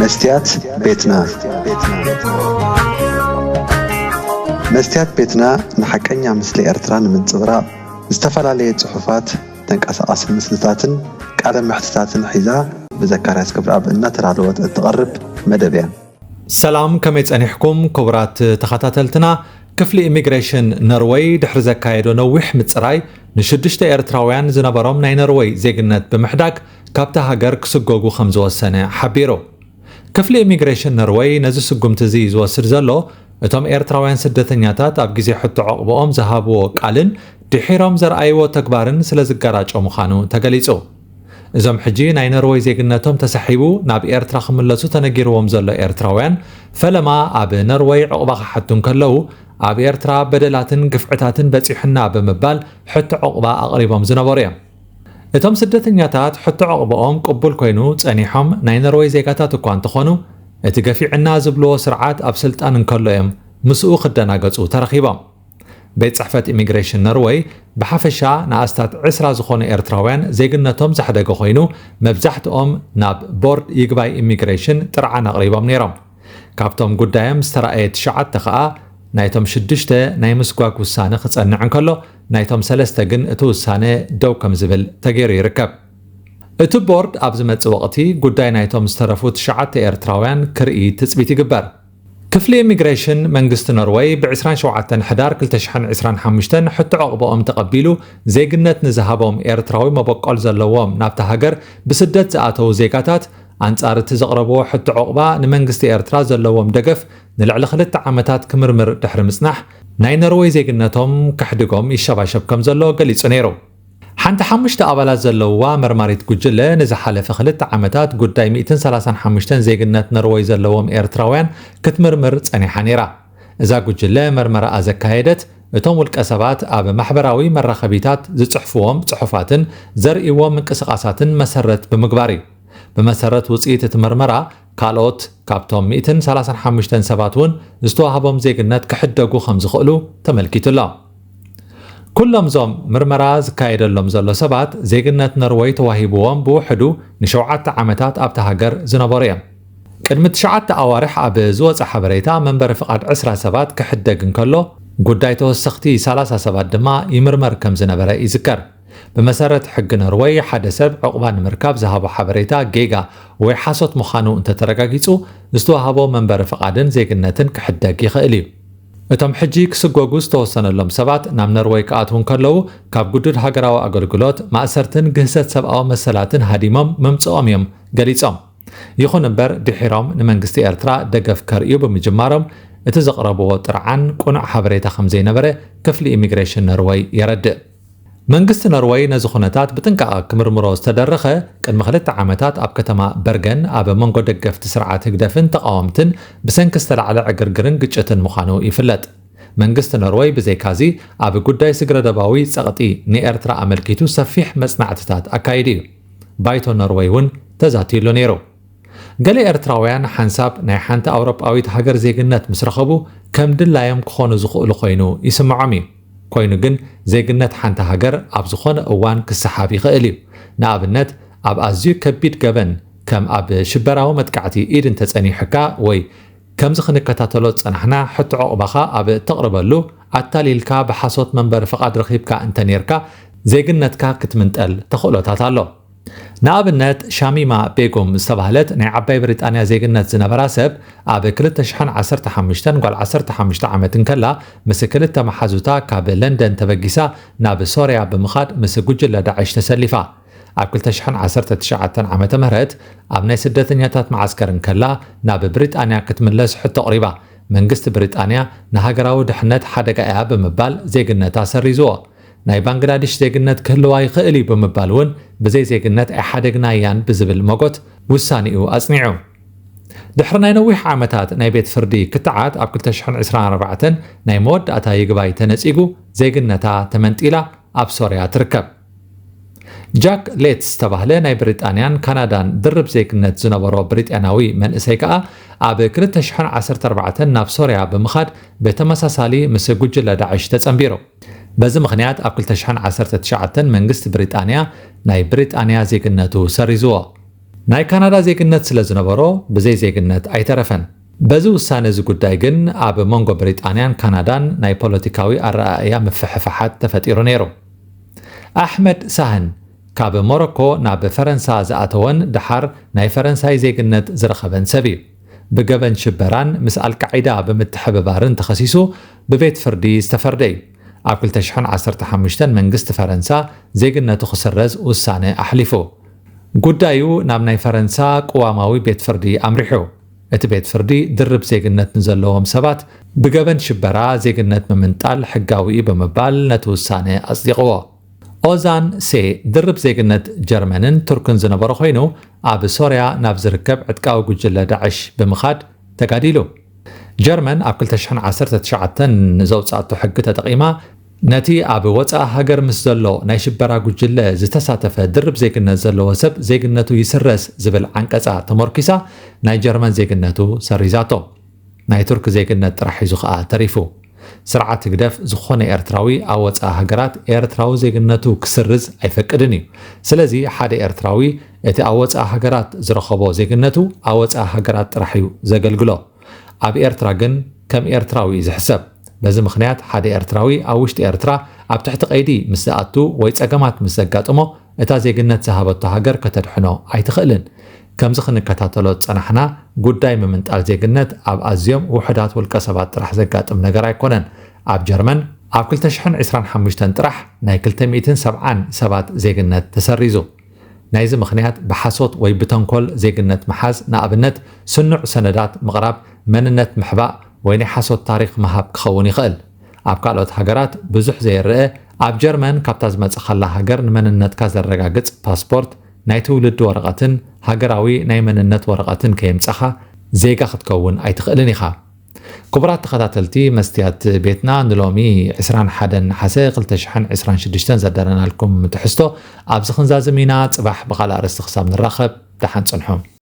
መስትያት ቤትና። መስትያት ቤትና ንሓቀኛ ምስሊ ኤርትራ ንምንጽብራቕ ዝተፈላለየ ጽሑፋት፣ ተንቀሳቓሲ ምስልታትን ቃለ መሕትታትን ሒዛ ብዘካርያስ ክብረኣብ እናተዳለወት እትቐርብ መደብ እያ። ሰላም፣ ከመይ ጸኒሕኩም ክቡራት ተኸታተልትና? ክፍሊ ኢሚግሬሽን ኖርወይ ድሕሪ ዘካየዶ ነዊሕ ምጽራይ ንሽዱሽተ ኤርትራውያን ዝነበሮም ናይ ኖርወይ ዜግነት ብምሕዳግ ካብታ ሃገር ክስጎጉ ከም ዝወሰነ ሓቢሩ። ክፍሊ ኢሚግሬሽን ኖርወይ ነዚ ስጉምቲ እዚ ዝወስድ ዘሎ እቶም ኤርትራውያን ስደተኛታት ኣብ ግዜ ሕቶ ዕቑብኦም ዝሃብዎ ቃልን ድሒሮም ዘርኣይዎ ተግባርን ስለ ዝጋራጮ ምዃኑ ተገሊጹ። እዞም ሕጂ ናይ ኖርወይ ዜግነቶም ተሳሒቡ ናብ ኤርትራ ክምለሱ ተነጊርዎም ዘሎ ኤርትራውያን ፈለማ ኣብ ኖርወይ ዕቑባ ክሓቱ እንከለዉ ኣብ ኤርትራ በደላትን ግፍዕታትን በጺሑና ብምባል ሕቶ ዕቑባ ኣቕሪቦም ዝነበሩ እዮም። እቶም ስደተኛታት ሕቶ ዕቑባኦም ቅቡል ኮይኑ ጸኒሖም ናይ ኖርወይ ዜጋታት እኳ እንተኾኑ እቲ ገፊዕና ዝብልዎ ስርዓት ኣብ ስልጣን እንከሎ እዮም ምስኡ ክደናገጹ ተረኺቦም። ቤት ጽሕፈት ኢሚግሬሽን ኖርወይ ብሓፈሻ ንኣስታት ዕስራ ዝኾኑ ኤርትራውያን ዜግነቶም ዘሕደገ ኮይኑ መብዛሕትኦም ናብ ቦርድ ይግባይ ኢሚግሬሽን ጥርዓን ኣቕሪቦም ነይሮም። ካብቶም ጉዳዮም ዝተራእየ ትሽዓተ ከኣ ናይቶም ሽዱሽተ ናይ ምስጓግ ውሳነ ክጸንዕ እንከሎ ናይቶም ሰለስተ ግን እቲ ውሳነ ደው ከም ዝብል ተገይሩ ይርከብ። እቲ ቦርድ ኣብ ዝመጽእ ወቕቲ ጉዳይ ናይቶም ዝተረፉ ትሽዓተ ኤርትራውያን ክርኢ ትጽቢት ይግበር። ክፍሊ ኢሚግሬሽን መንግስቲ ኖርወይ ብ ዕስራን ሸውዓተን ሕዳር ክልተ ሽሕን ዕስራን ሓሙሽተን ሕቶ ዕቑባኦም ተቐቢሉ ዜግነት ንዝሃቦም ኤርትራዊ መበቆል ዘለዎም ናብታ ሃገር ብስደት ዝኣተዉ ዜጋታት ኣንጻር እቲ ዘቕረብዎ ሕቶ ዕቑባ ንመንግስቲ ኤርትራ ዘለዎም ደገፍ ንልዕሊ ክልተ ዓመታት ክምርምር ድሕሪ ምጽናሕ ናይ ኖርወይ ዜግነቶም ከሕድጎም ይሸባሸብ ከም ዘሎ ገሊጹ ነይሩ። ሓንቲ ሓሙሽተ ኣባላት ዘለውዋ መርማሪት ጉጅለ ንዝሓለፈ ክልተ ዓመታት ጉዳይ ሚእትን ሰላሳን ሓሙሽተን ዜግነት ኖርወይ ዘለዎም ኤርትራውያን ክትምርምር ጸኒሓ ነይራ። እዛ ጉጅለ መርመራኣ ዘካየደት እቶም ውልቀ ሰባት ኣብ ማሕበራዊ መራኸቢታት ዝጽሕፍዎም ጽሑፋትን ዘርእይዎም ምንቅስቓሳትን መሰረት ብምግባር እዩ። ብመሰረት ውጽኢት እቲ መርመራ ካልኦት ካብቶም ሚእትን ሰላሳን ሓሙሽተን ሰባት እውን ዝተዋህቦም ዜግነት ክሕደጉ ከም ዝኽእሉ ተመልኪቱ ኣሎ። ኩሎም እዞም ምርመራ ዝካየደሎም ዘሎ ሰባት ዜግነት ኖርወይ ተዋሂብዎም ብውሕዱ ንሸውዓተ ዓመታት ኣብታ ሃገር ዝነበሩ እዮም። ቅድሚ ትሽዓተ ኣዋርሕ ኣብ ዝወጸ ሓበሬታ መንበሪ ፍቓድ ዕስራ ሰባት ክሕደግ እንከሎ ጉዳይ ተወሰኽቲ ሰላሳ ሰባት ድማ ይምርመር ከም ዝነበረ ይዝከር። ብመሰረት ሕጊ ኖርወይ ሓደ ሰብ ዕቑባ ንምርካብ ዝሃቦ ሓበሬታ ጌጋ ወይ ሓሶት ምዃኑ እንተተረጋጊጹ ዝተዋህቦ መንበሪ ፍቓድን ዜግነትን ክሕደግ ይኽእል እዩ። እቶም ሕጂ ክስጎጉ ዝተወሰነሎም ሰባት ናብ ኖርወይ ክኣትዉ እንከለዉ ካብ ግዱድ ሃገራዊ ኣገልግሎት፣ ማእሰርትን ግህሰት ሰብኣዊ መሰላትን ሃዲሞም ምምጽኦም እዮም ገሊጾም። ይኹን እምበር ድሒሮም ንመንግስቲ ኤርትራ ደገፍ ከርእዩ ብምጅማሮም እቲ ዘቕረብዎ ጥርዓን ቅኑዕ ሓበሬታ ከም ዘይነበረ ክፍሊ ኢሚግሬሽን ኖርወይ የረድእ። መንግስቲ ኖርወይ ነዚ ኩነታት ብጥንቃቐ ክምርምሮ ዝተደረኸ ቅድሚ ክልተ ዓመታት ኣብ ከተማ በርገን ኣብ መንጎ ደገፍቲ ስርዓት ህግደፍን ተቓወምትን ብሰንኪ ዝተላዕለ ዕግርግርን ግጭትን ምዃኑ ይፍለጥ። መንግስቲ ኖርወይ ብዘይካዚ ኣብ ጉዳይ ስግረ ደባዊ ጸቕጢ ንኤርትራ ኣመልኪቱ ሰፊሕ መጽናዕትታት ኣካይዱ እዩ። ባይቶ ኖርወይ እውን ተዛትዩሉ ነይሩ። ገለ ኤርትራውያን ሓንሳብ ናይ ሓንቲ ኣውሮጳዊት ሃገር ዜግነት ምስ ረኸቡ ከም ድላዮም ክኾኑ ዝኽእሉ ኮይኑ ይስምዖም እዩ። ኮይኑ ግን ዜግነት ሓንቲ ሃገር ኣብ ዝኾነ እዋን ክሰሓብ ይኽእል እዩ። ንኣብነት ኣብ ኣዝዩ ከቢድ ገበን ከም ኣብ ሽበራዊ መጥቃዕቲ ኢድ እንተጸኒሑካ ወይ ከምዚ ክንከታተሎ ዝጸናሕና ሕቶ ዕቑባኻ ኣብ እተቕርበሉ ኣታሊልካ ብሓሶት መንበሪ ፍቓድ ረኺብካ እንተኔርካ ዜግነትካ ክትምንጠል ተኽእሎታት ኣሎ። ንኣብነት ሻሚማ ቤጎም ዝተባህለት ናይ ዓባይ ብሪጣንያ ዜግነት ዝነበራ ሰብ ኣብ ክልተ ሽሕን ዓሰርተ ሓሙሽተን ጓል ዓሰርተ ሓሙሽተ ዓመት እንከላ ምስ ክልተ መሓዙታ ካብ ለንደን ተበጊሳ ናብ ሶርያ ብምኻድ ምስ ጉጅለ ዳዕሽ ተሰሊፋ። ኣብ ክልተ ሽሕን ዓሰርተ ትሽዓተን ዓመተ ምህረት ኣብ ናይ ስደተኛታት መዓስከር እንከላ ናብ ብሪጣንያ ክትምለስ ሕቶ ኣቕሪባ። መንግስቲ ብሪጣንያ ንሃገራዊ ድሕነት ሓደጋ እያ ብምባል ዜግነታ ሰሪዝዎ። ናይ ባንግላዴሽ ዜግነት ክህልዋ ይኽእል እዩ ብምባል እውን ብዘይ ዜግነት ኣይሓደግናያን ብዝብል መጎት ውሳኔኡ ኣጽኒዑ። ድሕሪ ናይ ነዊሕ ዓመታት ናይ ቤት ፍርዲ ክትዓት ኣብ ክልተ ሽሕን ዕስራን ኣርባዕተን ናይ መወዳእታ ይግባይ ተነጺጉ ዜግነታ ተመንጢላ ኣብ ሶርያ ትርከብ። ጃክ ሌትስ ዝተባህለ ናይ ብሪጣንያን ካናዳን ድርብ ዜግነት ዝነበሮ ብሪጣንያዊ መንእሰይ ከኣ ኣብ ክልተ ሽሕን ዓሰርተ ኣርባዕተን ናብ ሶርያ ብምኻድ ብተመሳሳሊ ምስ ጉጅለ ዳዕሽ ተጸንቢሩ። በዚ ምኽንያት ኣብ ክልተ ሽሕን ዓሰርተ ትሽዓተን መንግስቲ ብሪጣንያ ናይ ብሪጣንያ ዜግነቱ ሰሪዝዎ። ናይ ካናዳ ዜግነት ስለ ዝነበሮ ብዘይ ዜግነት ኣይተረፈን። በዚ ውሳነ እዚ ጉዳይ ግን ኣብ መንጎ ብሪጣንያን ካናዳን ናይ ፖለቲካዊ ኣረኣእያ ምፍሕፋሓት ተፈጢሩ ነይሩ። ኣሕመድ ሳህን ካብ ሞሮኮ ናብ ፈረንሳ ዝኣተወን ደሓር ናይ ፈረንሳይ ዜግነት ዝረኸበን ሰብ እዩ። ብገበን ሽበራን ምስ ኣልቃዒዳ ብምትሕብባርን ተኸሲሱ ብቤት ፍርዲ ዝተፈርደ እዩ። ኣብ ክልተ ሽሕን ዓሰርተ ሓሙሽተን መንግስቲ ፈረንሳ ዜግነቱ ክስረዝ ውሳነ ኣሕሊፉ። ጉዳዩ ናብ ናይ ፈረንሳ ቅዋማዊ ቤት ፍርዲ ኣምሪሑ። እቲ ቤት ፍርዲ ድርብ ዜግነት ንዘለዎም ሰባት ብገበን ሽበራ ዜግነት ምምንጣል ሕጋዊ እዩ ብምባል ነቲ ውሳነ ኣጽዲቕዎ። ኦዛን ሴ ድርብ ዜግነት ጀርመንን ቱርክን ዝነበሮ ኮይኑ፣ ኣብ ሶርያ ናብ ዝርከብ ዕጥቃዊ ጉጅለ ዳዕሽ ብምኻድ ተጋዲሉ። ጀርመን ኣብ ክልተ ሽሕን ዓሰርተ ትሽዓተን ንዘውጻእቶ ሕጊ ተጠቒማ፣ ነቲ ኣብ ወጻኢ ሃገር ምስ ዘሎ ናይ ሽበራ ጉጅለ ዝተሳተፈ ድርብ ዜግነት ዘለዎ ሰብ ዜግነቱ ይስረዝ ዝብል ዓንቀጻ ተመርኪሳ ናይ ጀርመን ዜግነቱ ሰሪዛቶ። ናይ ቱርክ ዜግነት ጥራሕ ሒዙ ከኣ ተሪፉ። ስርዓት ህግደፍ ዝኾነ ኤርትራዊ ኣብ ወጻኢ ሃገራት ኤርትራዊ ዜግነቱ ክስርዝ ኣይፈቅድን እዩ። ስለዚ ሓደ ኤርትራዊ እቲ ኣብ ወጻኢ ሃገራት ዝረኸቦ ዜግነቱ ኣብ ወጻኢ ሃገራት ጥራሕ እዩ ዘገልግሎ። ኣብ ኤርትራ ግን ከም ኤርትራዊ እዩ ዝሕሰብ። በዚ ምኽንያት ሓደ ኤርትራዊ ኣብ ውሽጢ ኤርትራ ኣብ ትሕቲ ቀይዲ ምስ ዝኣቱ ወይ ጸገማት ምስ ዘጋጥሞ እታ ዜግነት ዝሃበቶ ሃገር ከተድሕኖ ኣይትኽእልን። ከምዚ ክንከታተሎ ዝጸናሕና ጉዳይ ምምንጣል ዜግነት ኣብ ኣዝዮም ውሑዳት ውልቀ ሰባት ጥራሕ ዘጋጥም ነገር ኣይኮነን። ኣብ ጀርመን ኣብ ክልተ ሽሕን ዕስራን ሓሙሽተን ጥራሕ ናይ ክልተ ሚእትን ሰብዓን ሰባት ዜግነት ተሰሪዙ። ናይዚ ምኽንያት ብሓሶት ወይ ብተንኮል ዜግነት ምሓዝ፣ ንኣብነት ስኑዕ ሰነዳት ምቕራብ፣ መንነት ምሕባእ ወይ ናይ ሓሶት ታሪኽ ምሃብ ክኸውን ይኽእል። ኣብ ካልኦት ሃገራት ብዙሕ ዘይረአ፣ ኣብ ጀርመን ካብታ ዝመጽኻላ ሃገር ንመንነትካ ዘረጋግጽ ፓስፖርት፣ ናይ ትውልዲ ወረቐትን ሃገራዊ ናይ መንነት ወረቐትን ከየምጻኻ ዜጋ ክትከውን ኣይትኽእልን ኢኻ። ክቡራት ተኸታተልቲ መስትያት ቤትና፣ ንሎሚ ዕስራን ሓደን ነሓሰ ክልተ ሽሕን ዕስራን ሽዱሽተን ዘዳለናልኩም ትሕዝቶ ኣብዚ ክንዛዝም ኢና። ጽባሕ ብኻልእ ኣርእስቲ ክሳብ ንራኸብ ደሓን ጽንሑ።